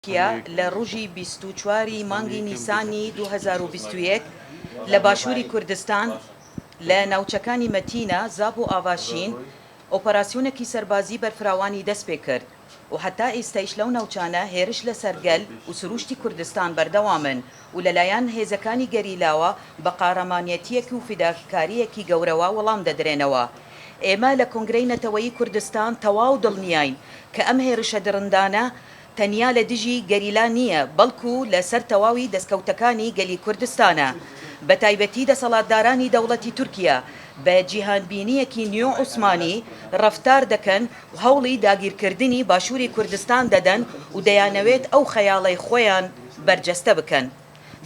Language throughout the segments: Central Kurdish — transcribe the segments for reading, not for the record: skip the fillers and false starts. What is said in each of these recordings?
تورکیا لە ڕوژی 24 ی مانگی نیسانی 2021 لە باشوری کوردستان لە ناوچەکانی مەتینا، زاپ و ئاڤاشین ئۆپەراسیۆنێکی سەربازی بەرفراوانی دەستپێکرد و هەتا ئێستایش لەو ناوچانە هێرش لەسەر گەل و سروشتی کوردستان بەردەوامن و لەلایەن هێزەکانی گەریلاوە بە قارەمانێتییەک و فیداکارییەکی گەورەوە وەڵام دەدرێنەوە. ئێمە لە کۆنگرەی نەتەوەیی کوردستان تەواو دڵنیاین کە ئەم هێرشە دڕندانە تەنیا لە دژی گەریلا نییە، بەڵکو لە سەر تەواوی دەستکەوتەکانی گەلی کوردستانە. بە تایبەتی دەسەڵاتدارانی دەوڵەتی تورکیا بە جیهانبینییەکی نیۆ عوسمانی ڕەفتار دەکەن و هەوڵی داگیرکردنی باشووری کوردستان دەدەن و دەیانەوێت ئەو خەیاڵەی خۆیان بەرجەستە بکەن.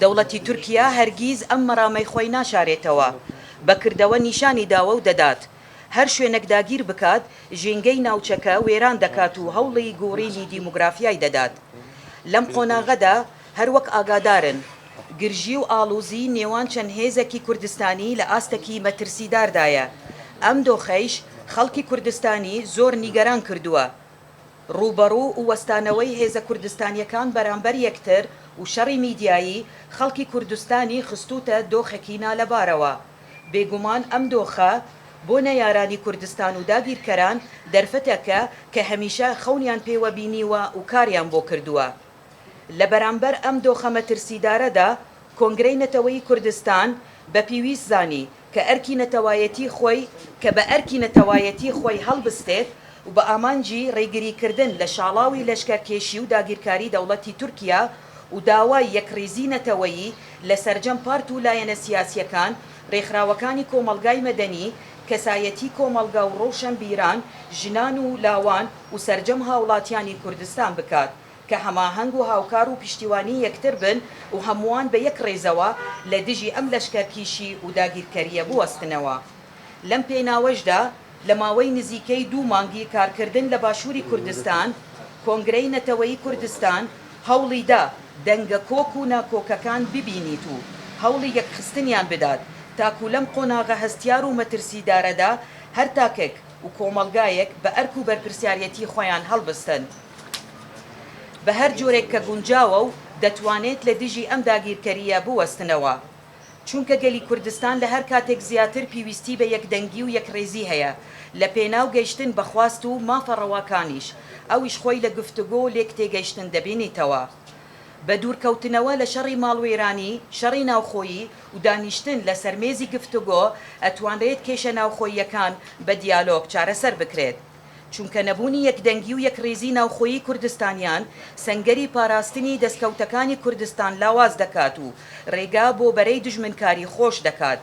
دەوڵەتی تورکیا هەرگیز ئەم مەرامەی خۆی ناشارێتەوە، بە کردەوە نیشانی داوە و دەدات. هەر شوێنەک داگیر بکات، ژینگەی ناوچەکە وێران دەکات و هەوڵی گۆڕینی دیموگرافیای دەدات. لەم قۆناغەدا هەر وەک ئاگادارن، گرژی و ئاڵوزی نێوان چەند هێزەکی کوردستانی لە ئاستەکی مەترسیداردایە. ئەم دۆخەیش خەڵکی کوردستانی زۆر نیگەران کردووە. ڕووبەڕوو و وەستانەوەی هێزە کوردستانیەکان بەرامبەر یەکتر و شەڕی میدیایی، خەڵکی کوردستانی خستووتە دۆخێکی نالەبارەوە. بێگومان ئەم دۆخە بۆ نەیارانی کوردستان و داگیرکەران دەرفەتێکە کە هەمیشە خەونیان پێوە بینیوە و کاریان بۆ کردووە. لە بەرامبەر ئەم دۆخە مەترسیدارەدا کۆنگرەی نەتەوەیی کوردستان بە پیویست زانی کە ئەرکی نەتەوایەتی خۆی کە بە ئەرکی نەتەوایەتی خۆی هەڵبستێت و بە ئامانجی ڕێگریکردن لە شاڵاوی لەشکەرکێشی و داگیرکاری دەوڵەتی تورکیا و داوای یەکڕیزی نەتەوەیی لە سەرجەم پارت و لایەنە سیاسیەکان، رێکخراوەکانی کۆمەڵگای مەدەنی، کەسایەتی کۆمەڵگا و ڕۆشەنبیران، ژنان و لاوان و سەرجەم هاوڵاتیانی کوردستان بکات کە هەماهەنگ و هاوکار و پشتیوانی یەکتر بن و هەمووان بە یەک ڕێزەوە لە دژی ئەم لەشکەرکیشی و داگیرکەرییە بوەستنەوە. لەم پێناوەشدا لە ماوەی نزیکەی دوو مانگی کارکردن لە باشووری کوردستان، کۆنگرەی نەتەوەیی کوردستان هەوڵی دا دەنگە کۆک و ناکۆکەکان ببینیت و هەوڵی یەکخستنیان بدات تاکو لەم قۆناغە هەستیار و مەترسیدارەدا هەر تاکێک و کۆمەڵگایەک بە ئەرک و بەرپرسیاریەتی خۆیان هەڵبستن بە هەر جۆرێک کە گونجاوە و دەتوانێت لە دژی ئەم داگیرکەرییە بوەستنەوە. چونکە گەلی کوردستان لە هەر کاتێک زیاتر پیویستی بە یەکدەنگی و یەکڕیزی هەیە لە پێناو گەیشتن بە خواست و مافە ڕەواکانیش، ئەویش خۆی لە گفتوگۆ و لێکتێگەیشتن دەبینیتەوە. بە دوورکەوتنەوە لە شەڕی ماڵوێرانی، شەڕی ناوخۆیی و دانیشتن لە سەر مێزی گفتوگۆ، ئەتوانرێت کێشە ناوخۆییەکان بە دیالۆگ چارەسەر بکرێت. چونکە نەبوونی یەکدەنگی و یەکڕیزی ناوخۆیی کوردستانیان سەنگەری پاراستنی دەستکەوتەکانی کوردستان لاواز دەکات و ڕێگا بۆ بەرەی دوژمنکاری خۆش دەکات.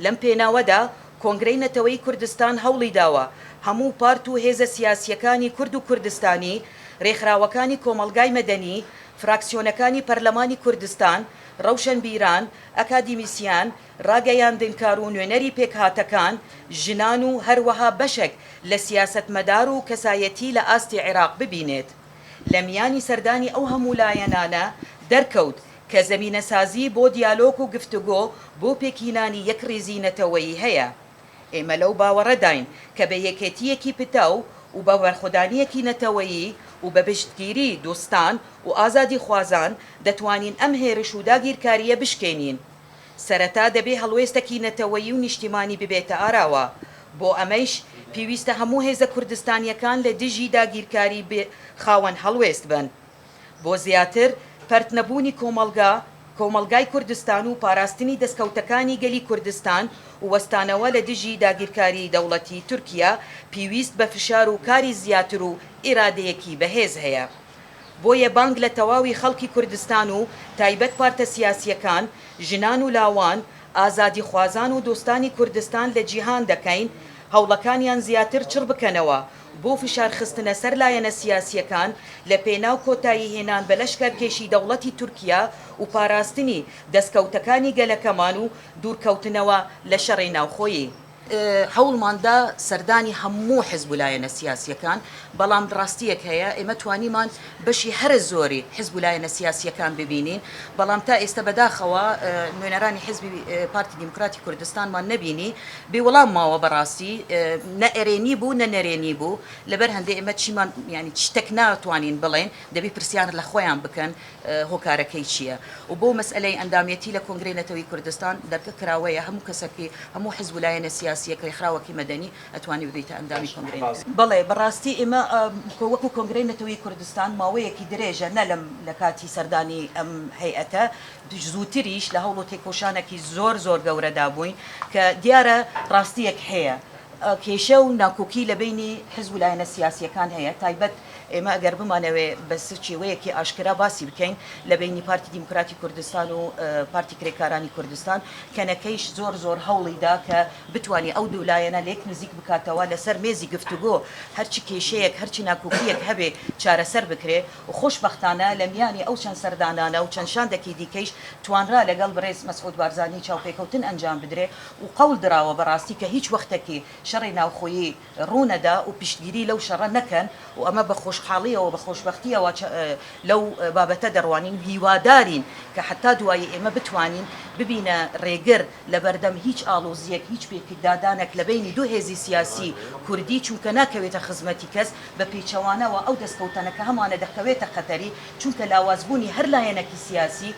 لەم پێناوەدا کۆنگرەی نەتەوەیی کوردستان هەوڵی داوە هەموو پارت و هێزە سیاسییەکانی کورد و کوردستانی، رێکخراوەکانی کۆمەڵگای مەدەنی، فراکسیۆنەکانی پەرلەمانی کوردستان، ڕەوشەنبیران، ئەکادیمیسیان، ڕاگەیاندنکار و نوێنەری پێکهاتەکان، ژنان و هەروەها بەشێک لە سیاسەتمەدار و کەسایەتی لە ئاستی عێراق ببینێت. لە میانی سەردانی ئەو هەموو لایەنانە دەرکەوت کە زەمینەسازی بۆ دیالۆگ و گفتوگۆ بۆ پێکهینانی یەکڕیزی نەتەوەیی هەیە. ئێمە لەو باوەڕەداین کە بە یەکێتییەکی پتەو و بە بەرخۆدانییەکی نەتەوەیی و بە پشتگیری دۆستان و ئازادیخوازان دەتوانین ئەم هێرش و داگیرکارییە بشکێنین. سەرەتا دەبێ هەڵوێستەکی نەتەوەیی و نیشتیمانی ببێتە ئاراوە. بۆ ئەمەیش پیویستە هەموو هێزە کوردستانییەکان لە دژی داگیرکاری خاوەن هەڵوێست بن. بۆ زیاتر پەرت نەبوونی کۆمەڵگا کۆمەڵگای کوردستان و پاراستنی دەستکەوتەکانی گەلی کوردستان و وەستانەوە لە دژی داگیرکاری دەوڵەتی تورکیا پیویست بە فشار و کاری زیاتر و ئیرادەیەکی بەهێز هەیە. بۆیە بانگ لە تەواوی خەڵکی کوردستان و تایبەت پارتە سیاسییەکان، ژنان و لاوان، ئازادیخوازان و دۆستانی کوردستان لە جیهان دەکەین هەوڵەکانیان زیاتر چڕ بکەنەوە بۆ فشار خستنە سەر لایەنە سیاسییەکان لە پێناو کۆتایی هێنان بە لەشکەرکێشی دەوڵەتی تورکیا و پاراستنی دەستکەوتەکانی گەلەکەمان و دوورکەوتنەوە لە شەڕی ناوخۆیی. هەوڵمان دا سەردانی هەموو حزب و لایەنە سیاسییەکان، بەڵام ڕاستییەک هەیە ئێمە توانیمان بەشی هەرە زۆری حزب و لایەنە سیاسییەکان ببینین، بەڵام تا ئێستا بەداخەوە نوێنەرانی حزبی پارتی دیموکراتی کوردستانمان نەبینی، بێ وەڵام ماوە بەڕاستی نە ئەرێنی بوو نە نەرێنی بوو، لەبەر هەندێ ئێمە چیمان یانی شتەک ناتوانین بڵێین دەبی پرسیار لە خۆیان بکەن هۆکارەکەی چییە و بۆ مەسئەلەی ئەندامیەتی لە کۆنگرەی نەتەوەی کوردستان دەرگە کراوەیە هەموو کەسەکی هەموو حزب و لایەنە سیاسیەک رێکخراوەکی مەدەنی ئەتوانی ببیتە ئەندامی کۆنگرەی نەتەوەی. بەڵێ بەڕاستی ئێمە وەکو کۆنگرەی نەتەوەی کوردستان ماوەیەکی درێژە نە لەم لە کاتی سەردانی ئەم هەیئەتە زووتریش لە هەوڵ و تێکۆشانەکی زۆر زۆر گەورەدا بووین کە دیارە ڕاستیەک هەیە کێشە و ناکۆکی لە بەینی حزب و لایەنە سیاسیەکان هەیە تایبەت ئێمە ئەگەر بمانەوێ بە شێوەیەکی ئاشکرا باسی بکەین لە بەینی پارتی دیموکراتی کوردستان و پارتی کرێکارانی کوردستان کەنەکەیش زۆر زۆر هەوڵی دا کە بتوانێ ئەو دوو لایەنە لێک نزیک بکاتەوە لەسەر مێزی گفتوگۆ هەرچی کێشەیەک هەرچی ناکۆکییەک هەبێ چارەسەر بکرێ و خۆشبەختانە لە میانی ئەو چەند سەردانانە و چەند شاندەکی دیکەیش توانرا لەگەڵ بەڕێز مەسعود بارزانی چاوپێکەوتن ئەنجام بدرێ و قەول دراوە بەڕاستی کە هیچ وەختەکی شەڕی ناوخۆیی ڕوونەدا و پشتگیری لەو شەڕە نەکەن و ئەمە بە خۆشحاڵیەوە بە خۆشبەختیەوە لەو بابەتە دەڕوانین و هیوادارین کە حەتا دوایی ئێمە بتوانین ببینە ڕێگر لەبەردەم هیچ ئاڵۆزیەک هیچ پێکدادانەک لە بەینی دوو هێزی سیاسی کوردی چونکە ناکەوێتە خزمەتی کەس بە پێچەوانەوە ئەو دەستکەوتانە کە هەمانە دەکەوێتە خەتەری چونکە لاوازبوونی هەر لایەنەکی سیاسی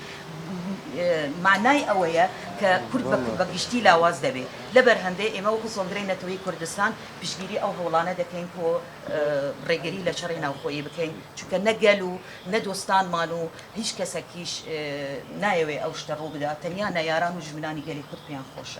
مانای ئەوەیە کە کورد بە گشتی لاواز دەبێ. لەبەر هەندێ ئێمە وەکو کۆنگرەی نەتەوەیی کوردستان پشتگیری ئەو هەوڵانە دەکەین بۆ ڕێگری لە شەڕی ناوخۆیی بکەین، چونکە نە گەل و نە دۆستانمان و هیچ کەسەکیش نایەوێ ئەو شتە ڕوو بدا، تەنیا نەیاران و دوژمنانی گەلی کورد پێیان خۆشە.